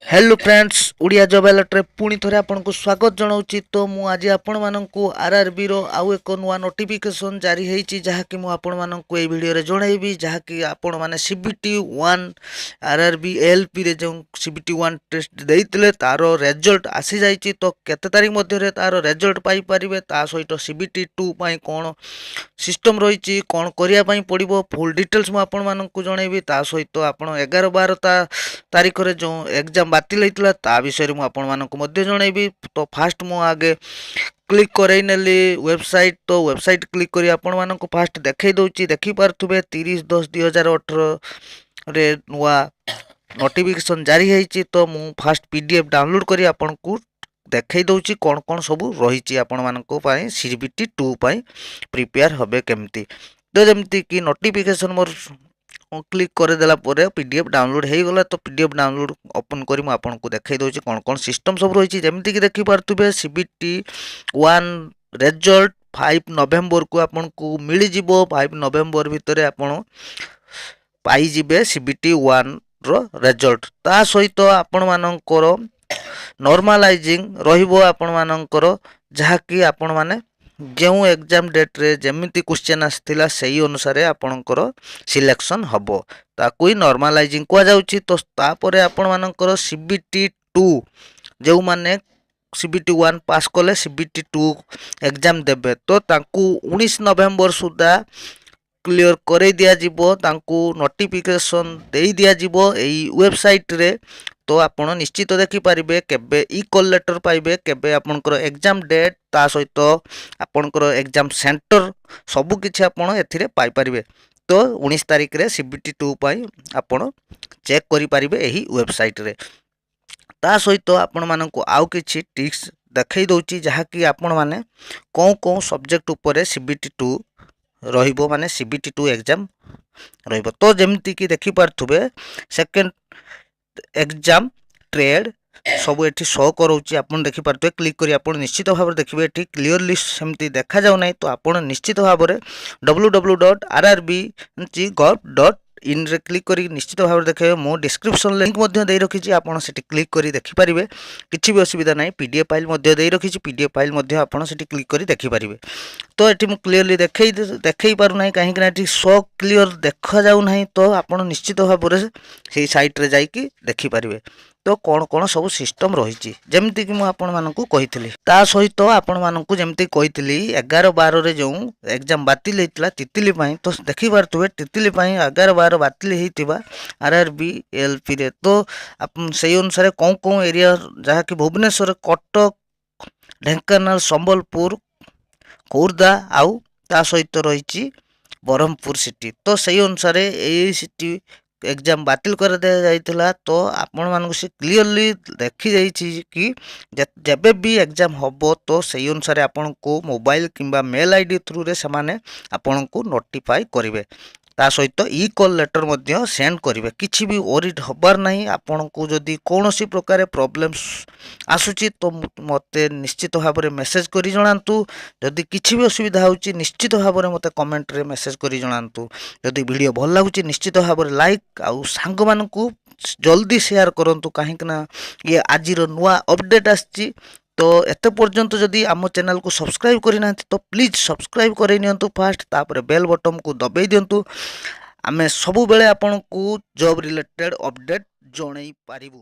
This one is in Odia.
ହ୍ୟାଲୋ ଫ୍ରେଣ୍ଡସ୍, ଓଡ଼ିଆ ଜବ୍ ଆଲର୍ଟରେ ପୁଣି ଥରେ ଆପଣଙ୍କୁ ସ୍ୱାଗତ ଜଣାଉଛି। ତ ମୁଁ ଆଜି ଆପଣମାନଙ୍କୁ ଆର୍ଆର୍ବିର ଆଉ ଏକ ନୂଆ ନୋଟିଫିକେସନ୍ ଜାରି ହେଇଛି, ଯାହାକି ମୁଁ ଆପଣମାନଙ୍କୁ ଏଇ ଭିଡ଼ିଓରେ ଜଣାଇବି। ଯାହାକି ଆପଣମାନେ CBT 1, RRB ଏଲ୍ପିରେ ଯେଉଁ CBT 1 test ଦେଇଥିଲେ, ତା'ର ରେଜଲ୍ଟ ଆସିଯାଇଛି। ତ କେତେ ତାରିଖ ମଧ୍ୟରେ ତା'ର ରେଜଲ୍ଟ ପାଇପାରିବେ, ତା ସହିତ CBT 2 ପାଇଁ କ'ଣ ସିଷ୍ଟମ୍ ରହିଛି, କ'ଣ କରିବା ପାଇଁ ପଡ଼ିବ, ଫୁଲ୍ ଡିଟେଲ୍ସ ମୁଁ ଆପଣମାନଙ୍କୁ ଜଣାଇବି। ତା ସହିତ ଆପଣ 11-12 ତା ତାରିଖରେ ଯେଉଁ ଏକ୍ଜାମ୍ ବାତିଲ ହେଇଥିଲା, ତା ବିଷୟରେ ମୁଁ ଆପଣମାନଙ୍କୁ ମଧ୍ୟ ଜଣାଇବି। ତ ଫାଷ୍ଟ ମୁଁ ଆଗେ କ୍ଲିକ୍ କରେଇ ନେଲି ୱେବସାଇଟ୍। ତ ୱେବସାଇଟ୍ କ୍ଲିକ୍ କରି ଆପଣମାନଙ୍କୁ ଫାଷ୍ଟ ଦେଖାଇ ଦେଉଛି। ଦେଖିପାରୁଥିବେ, 30/10/2018ରେ ନୂଆ ନୋଟିଫିକେସନ୍ ଜାରି ହେଇଛି। ତ ମୁଁ ଫାଷ୍ଟ PDF download କରି ଆପଣଙ୍କୁ ଦେଖାଇ ଦେଉଛି କ'ଣ କ'ଣ ସବୁ ରହିଛି ଆପଣମାନଙ୍କ ପାଇଁ, CBT 2 ପାଇଁ ପ୍ରିପେୟାର ହେବେ କେମିତି। ତ ଯେମିତିକି ନୋଟିଫିକେସନ୍ ମୋର କ୍ଲିକ୍ କରିଦେଲା ପରେ PDF download ହେଇଗଲା। ତ PDF download open କରି ମୁଁ ଆପଣଙ୍କୁ ଦେଖାଇ ଦେଉଛି କ'ଣ କ'ଣ ସିଷ୍ଟମ୍ ସବୁ ରହିଛି। ଯେମିତିକି ଦେଖିପାରୁଥିବେ, CBT 1 result 5 ନଭେମ୍ବରକୁ ଆପଣଙ୍କୁ ମିଳିଯିବ। 5 ନଭେମ୍ବର ଭିତରେ ଆପଣ ପାଇଯିବେ CBT 1ର ରେଜଲ୍ଟ। ତା ସହିତ ଆପଣମାନଙ୍କର ନର୍ମାଲାଇଜିଂ ରହିବ ଆପଣମାନଙ୍କର, ଯାହାକି ଆପଣମାନେ ଯେଉଁ ଏକ୍ଜାମ୍ ଡେଟ୍ରେ ଯେମିତି କ୍ୱେଶ୍ଚନ୍ ଆସିଥିଲା, ସେଇ ଅନୁସାରେ ଆପଣଙ୍କର ସିଲେକ୍ସନ୍ ହେବ। ତାକୁ ହିଁ ନର୍ମାଲାଇଜିଂ କୁହାଯାଉଛି। ତ ତାପରେ ଆପଣମାନଙ୍କର CBT 2, ଯେଉଁମାନେ CBT 1 pass କଲେ CBT 2 exam ଦେବେ, ତ ତାଙ୍କୁ 19 ନଭେମ୍ବର ସୁଦ୍ଧା କ୍ଲିଅର୍ କରେଇ ଦିଆଯିବ। ତାଙ୍କୁ ନୋଟିଫିକେସନ୍ ଦେଇ ଦିଆଯିବ ଏଇ ୱେବସାଇଟ୍ରେ। ତ ଆପଣ ନିଶ୍ଚିତ ଦେଖିପାରିବେ କେବେ ଇ କଲ୍ ଲେଟର୍ ପାଇବେ, କେବେ ଆପଣଙ୍କର ଏକ୍ଜାମ୍ ଡେଟ୍, ତା ସହିତ ଆପଣଙ୍କର ଏକ୍ଜାମ୍ ସେଣ୍ଟର, ସବୁକିଛି ଆପଣ ଏଥିରେ ପାଇପାରିବେ। ତ 19 ତାରିଖରେ CBT 2 ପାଇଁ ଆପଣ ଚେକ୍ କରିପାରିବେ ଏହି ୱେବସାଇଟ୍ରେ। ତା ସହିତ ଆପଣମାନଙ୍କୁ ଆଉ କିଛି ଟ୍ରିକ୍ସ ଦେଖାଇ ଦେଉଛି, ଯାହାକି ଆପଣମାନେ କେଉଁ କେଉଁ ସବଜେକ୍ଟ ଉପରେ CBT 2 ରହିବ, ମାନେ CBT 2 exam ରହିବ। ତ ଯେମିତିକି ଦେଖିପାରୁଥିବେ, ସେକେଣ୍ଡ ଏକ୍ଜାମ୍ ଟ୍ରେଡ୍ ସବୁ ଏଠି ଶୋ କରାଉଛି। ଆପଣ ଦେଖିପାରୁଥିବେ, କ୍ଲିକ୍ କରି ଆପଣ ନିଶ୍ଚିତ ଭାବରେ ଦେଖିବେ। ଏଠି କ୍ଲିଅରଲି ସେମିତି ଦେଖାଯାଉ ନାହିଁ। ତ ଆପଣ ନିଶ୍ଚିତ ଭାବରେ ww.rrb.gov.inରେ କ୍ଲିକ୍ କରି ନିଶ୍ଚିତ ଭାବରେ ଦେଖିବେ। ମୁଁ ଡିସ୍କ୍ରିପ୍ସନ୍ ଲିଙ୍କ୍ ମଧ୍ୟ ଦେଇ ରଖିଛି, ଆପଣ ସେଠି କ୍ଲିକ୍ କରି ଦେଖିପାରିବେ। କିଛି ବି ଅସୁବିଧା ନାହିଁ। PDF file ମଧ୍ୟ ଦେଇ ରଖିଛି। PDF file ମଧ୍ୟ ଆପଣ ସେଠି କ୍ଲିକ୍ କରି ଦେଖିପାରିବେ। ତ ଏଠି ମୁଁ କ୍ଲିଅରଲି ଦେଖେଇ ପାରୁନାହିଁ, କାହିଁକିନା ଏଠି ଶୋ କ୍ଲିଅର ଦେଖାଯାଉ ନାହିଁ। ତ ଆପଣ ନିଶ୍ଚିତ ଭାବରେ ସେଇ ସାଇଟ୍ରେ ଯାଇକି ଦେଖିପାରିବେ ତ କ'ଣ କ'ଣ ସବୁ ସିଷ୍ଟମ୍ ରହିଛି, ଯେମିତିକି ମୁଁ ଆପଣମାନଙ୍କୁ କହିଥିଲି। ତା ସହିତ ଆପଣମାନଙ୍କୁ ଯେମିତି କହିଥିଲି, 11-12ରେ ଯେଉଁ ଏକ୍ଜାମ୍ ବାତିଲ ହେଇଥିଲା ତିତିଲି ପାଇଁ, ତ ଦେଖିପାରୁଥିବେ, ତିତିଲି ପାଇଁ 11-12 ବାତିଲ ହେଇଥିବା ଆର୍ଆର୍ବି ଏଲ୍ପିରେ। ତ ସେଇ ଅନୁସାରେ କେଉଁ କେଉଁ ଏରିଆ, ଯାହାକି ଭୁବନେଶ୍ୱର, କଟକ, ଢେଙ୍କାନାଳ, ସମ୍ବଲପୁର, ଖୋର୍ଦ୍ଧା ଆଉ ତା ସହିତ ରହିଛି ବ୍ରହ୍ମପୁର ସିଟି। ତ ସେଇ ଅନୁସାରେ ଏଇ ସିଟି ଏକ୍ଜାମ୍ ବାତିଲ କରିଦିଆଯାଇଥିଲା। ତ ଆପଣମାନଙ୍କୁ ସେ କ୍ଲିଅରଲି ଦେଖିଯାଇଛି କି ଯେବେ ବି ଏକ୍ଜାମ୍ ହେବ, ତ ସେଇ ଅନୁସାରେ ଆପଣଙ୍କୁ ମୋବାଇଲ କିମ୍ବା ମେଲ୍ ID ଥ୍ରୁରେ ସେମାନେ ଆପଣଙ୍କୁ ନୋଟିଫାଏ କରିବେ। ତା ସହିତ ଇ କଲ୍ ଲେଟର୍ ମଧ୍ୟ ସେଣ୍ଡ କରିବେ। କିଛି ବି ୱରିଡ୍ ହେବାର ନାହିଁ। ଆପଣଙ୍କୁ ଯଦି କୌଣସି ପ୍ରକାର ପ୍ରୋବ୍ଲେମ୍ସ ଆସୁଛି, ତ ମୋତେ ନିଶ୍ଚିତ ଭାବରେ ମେସେଜ୍ କରି ଜଣାନ୍ତୁ। ଯଦି କିଛି ବି ଅସୁବିଧା ହେଉଛି, ନିଶ୍ଚିତ ଭାବରେ ମୋତେ କମେଣ୍ଟରେ ମେସେଜ୍ କରି ଜଣାନ୍ତୁ। ଯଦି ଭିଡ଼ିଓ ଭଲ ଲାଗୁଛି, ନିଶ୍ଚିତ ଭାବରେ ଲାଇକ୍ ଆଉ ସାଙ୍ଗମାନଙ୍କୁ ଜଲ୍ଦି ସେୟାର କରନ୍ତୁ, କାହିଁକିନା ଇଏ ଆଜିର ନୂଆ ଅପଡ଼େଟ୍ ଆସିଛି। ତ ଏତେ ପର୍ଯ୍ୟନ୍ତ ଯଦି ଆମ ଚ୍ୟାନେଲକୁ ସବସ୍କ୍ରାଇବ୍ କରିନାହାନ୍ତି, ତ ପ୍ଲିଜ୍ ସବସ୍କ୍ରାଇବ୍ କରେଇ ନିଅନ୍ତୁ ଫାଷ୍ଟ, ତାପରେ ବେଲ୍ ବଟନ୍କୁ ଦବାଇ ଦିଅନ୍ତୁ। ଆମେ ସବୁବେଳେ ଆପଣଙ୍କୁ ଜବ୍ ରିଲେଟେଡ଼୍ ଅପଡ଼େଟ୍ ଜଣାଇ ପାରିବୁ।